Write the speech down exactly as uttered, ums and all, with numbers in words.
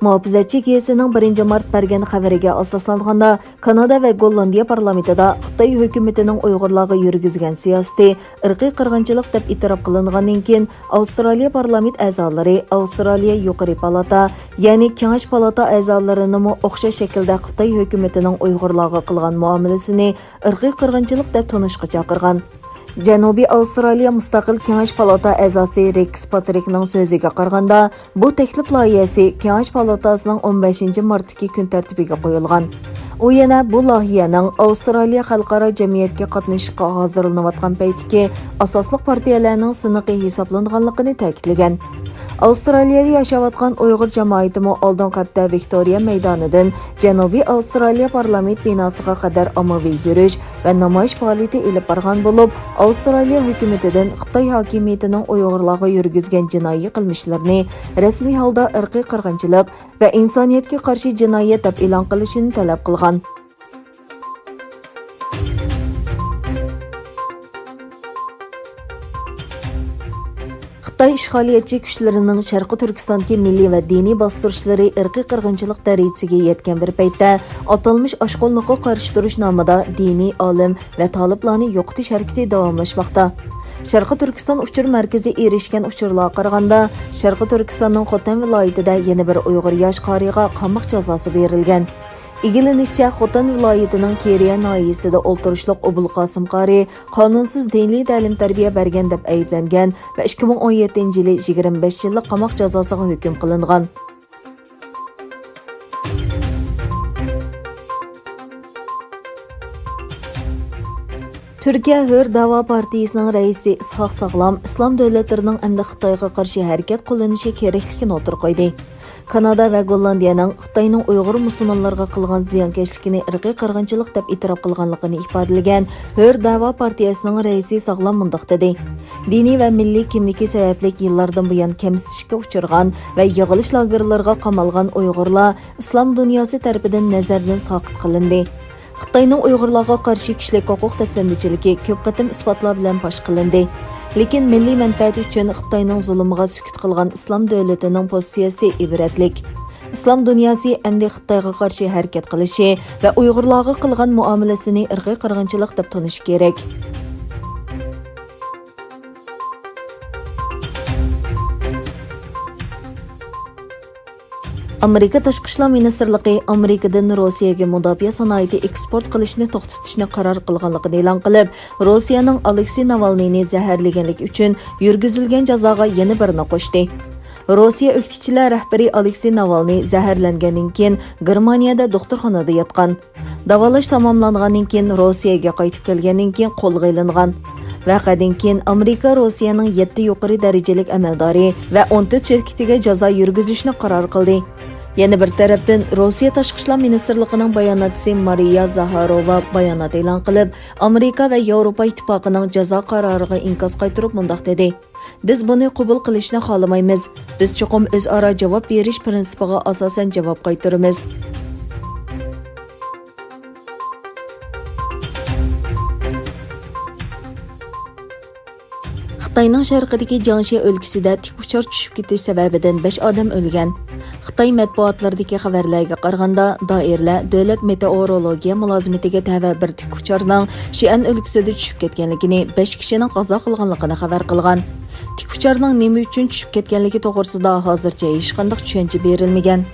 مۇھاپىزەتچى گېزىتىنىڭ بىرىنچى مارت بەرگەن خەۋىرىگە ئاساسلانغاندا، كانادا ۋە گوللاندىيە پارلامېنتىدا خىتاي ھۆكۈمىتىنىڭ ئۇيغۇرلارغا يۈرگۈزگەن سىياسىتى ئىرقىي قىرغىنچىلىق دەپ ئېتىراپ قىلىنغاندىن كېيىن، ئاۋسترالىيە پارلامېنت ئەزالىرى ئاۋسترالىيە يۇقىرى پالاتا، يەنى كېڭەش پالاتا ئەزالىرىنىمۇ ئوخشاش شەكىلدە خىتاي ھۆكۈمىتىنىڭ ئۇيغۇرلارغا قىلغان مۇئامىلىسىنى ئىرقىي قىرغىنچىلىق دەپ تونۇشقا چاقىرغان. جەنۇبىي ئاۋسترالىيە مۇستەقىل كېڭەش پالاتا ئەزاسى رېكس پاترىكنىڭ سۆزىگە قارىغاندا، بۇ تەكلىپ لايىھەسى كېڭەش پالاتاسىنىڭ ئون بەشىنچى مارتتىكى كۈن تەرتىپىگە قويۇلغان. ئۇ يەنە بۇ لايىھەنىڭ ئاۋسترالىيە خەلقئارا جەمئىيەتكە قاتنىشىشقا ھازىرلىنىۋاتقان پەيتتىكى ئاساسلىق پارتىيەلەرنىڭ سىنىقى ھېسابلانغانلىقىنى تەكىتلىگەن. ئاۋسترالىيەدە ياشاۋاتقان ئۇيغۇر جامائىتىمۇ ئالدىنقى ھەپتە ۋىكتورىيە مەيدانىدىن جەنۇبىي ئاۋسترالىيە پارلامېنت بىناسىغا قەدەر ئاممىۋى يۈرۈش ۋە نامايىش پائالىيىتى ئېلىپ بارغان بولۇپ، ئاۋسترالىيە ھۆكۈمىتىدىن خىتاي ھاكىمىيىتىنىڭ ئۇيغۇرلارغا يۈرگۈزگەن جىنايى قىلمىشلىرىنى رەسمىي ھالدا ئىرقىي قىرغىنچىلىق ۋە ئىنسانىيەتكە قارشى جىنايەت دەپ ئېلان قىلىشىنى تەلەپ قىلغان. خىتاي ئىشغالىيەتچى كۈچلىرىنىڭ شەرقىي تۈركىستاندىكى مىللىي ۋە دىنىي باستۇرۇشلىرى ئىرقىي قىرغىنچىلىق دەرىجىسىگە يەتكەن بىر پەيتتە، ئاتالمىش ئاشقۇنلۇققا قارشى تۇرۇش نامىدا دىنىي ئالىم ۋە تالىپلارنى يوقىتىش ھەرىكىتى داۋاملاشماقتا. شەرقىي تۈركىستان ئۇچۇر مەركىزى ئېرىشكەن ئۇچۇرلارغا قارىغاندا، شەرقىي تۈركىستاننىڭ خوتەن ۋىلايىتىدە يەنە بىر ئۇيغۇر ياش قارىيغا قاماق جازاسى بېرىلگەن. ئىگىلىنىشىچە، خوتەن ۋىلايىتىنىڭ كېرىيە ناھىيەسىدە ئولتۇرۇشلۇق ئوبۇلقاسىم قارىي قانۇنسىز دىنىي تەلىم-تەربىيە بەرگەن دەپ ئەيىبلەنگەن ۋە ئىككى مىڭ ئون يەتتىنچى يىلى يىگىرمە بەش يىللىق قاماق جازاسىغا ھۆكۈم قىلىنغان. تۈركىيە ھۆر دەۋا پارتىيىسىنىڭ رەئىسى ئىسھاق ساغلام ئىسلام دۆلەتلىرىنىڭ ئەمدى خىتايغا قارشى ھەرىكەت قوللىنىشى كېرەكلىكىنى ئوتتۇرىغا قويدى. كانادا ۋە گوللاندىيەنىڭ خىتاينىڭ ئۇيغۇر مۇسۇلمانلارغا قىلغان زىيانكەشلىكىنى ئىرقىي قىرغىنچىلىق دەپ ئېتىراپ قىلغانلىقىنى ئىپادىلىگەن ھۆر دەۋا پارتىيەسىنىڭ رەئىسى ساغلام مۇنداق دېدى: دىنىي ۋە مىللىي كىملىكى سەۋەبلىك يىللاردىن بۇيان كەمسىتىشكە ئۇچرىغان ۋە يىغىلىش لاگېرلىرىغا قامالغان ئۇيغۇرلار ئىسلام دۇنياسى تەرىپىدىن نەزەردىن ساقىت قىلىندى. خىتاينىڭ ئۇيغۇرلارغا قارشى كىشىلىك ھوقۇق دەپسەندىچىلىكى كۆپ قېتىم ئىسپاتلار بىلەن پاش قىلىندى. لېكىن مىللىي مەنپەئەت ئۈچۈن خىتاينىڭ زۇلۇمىغا سۈكۈت قىلغان ئىسلام دۆلىتىنىڭ پوزىتسىيەسى ئىبرەتلىك. ئىسلام دۇنياسى ئەمدى خىتايغا قارشى ھەرىكەت قىلىشى ۋە ئۇيغۇرلارغا قىلغان مۇئامىلىسىنى ئىرقىي قىرغىنچىلىق دەپ تونۇشى كېرەك. ئامېرىكا تاشقى ئىشلار مىنىستىرلىقى ئامېرىكىدىن روسىيەگە مۇداپىئە سانائىتى ئېكسپورت قىلىشنى توختىتىشنى قارار قىلغانلىقىنى ئېلان قىلىپ، روسىيەنىڭ ئالېكسېي ناۋالنىينى زەھەرلىگەنلىكى ئۈچۈن يۈرگۈزۈلگەن جازاغا يەنە بىرنى قوشتى. روسىيە ئۆكتىچىلەر رەھبىرى ئالېكسېي ناۋالنىي زەھەرلەنگەندىن كېيىن گېرمانىيەدە دوختۇرخانىدا ياتقان. داۋالاش تاماملانغاندىن كېيىن، روسىيەگە قايتىپ كەلگەندىن كېيىن قولغا ئېلىنغان. ۋەقەدىن كېيىن، ئامېرىكا روسىيەنىڭ يەتتە يۇقىرى دەرىجىلىك ئەمەلدارى ۋە ئون تۆت شىركىتىگە جازا يۈرگۈزۈشنى قارار قىلدى. يەنە بىر تەرەپتىن، روسىيە تاشقى ئىشلار مىنىستىرلىقىنىڭ باياناتچىسى مارىيا زاھاروۋا بايانات ئېلان قىلىپ، ئامېرىكا ۋە ياۋروپا ئىتتىپاقىنىڭ جازا قارارىغا ئىنكاس قايتۇرۇپ مۇنداق دېدى: بىز بۇنى قوبۇل قىلىشنى خالىمايمىز. بىز چوقۇم ئۆزئارا جاۋاب بېرىش پىرىنسىپىغا ئاساسەن جاۋاب قايتۇرىمىز. خىتاينىڭ شەرقىدىكى جياڭشى ئۆلكىسىدە تىك ئۇچار چۈشۈپ كېتىش سەۋەبىدىن بەش ئادەم ئۆلگەن. خىتاي مەتبۇئاتلىرىدىكى خەۋەرلەرگە قارىغاندا، دائىرىلەر دۆلەت مېتېئورولوگىيە مۇلازىمىتىگە تەۋە بىر تىك ئۇچارنىڭ شىئەن ئۆلكىسىدە چۈشۈپ كەتكەنلىكىنى، بەش كىشىنىڭ قازا قىلغانلىقىنى خەۋەر قىلغان. تىك ئۇچارنىڭ نېمە ئۈچۈن چۈشۈپ كەتكەنلىكى توغرىسىدا ھازىرچە ھېچقانداق چۈشەنچە بېرىلمىگەن.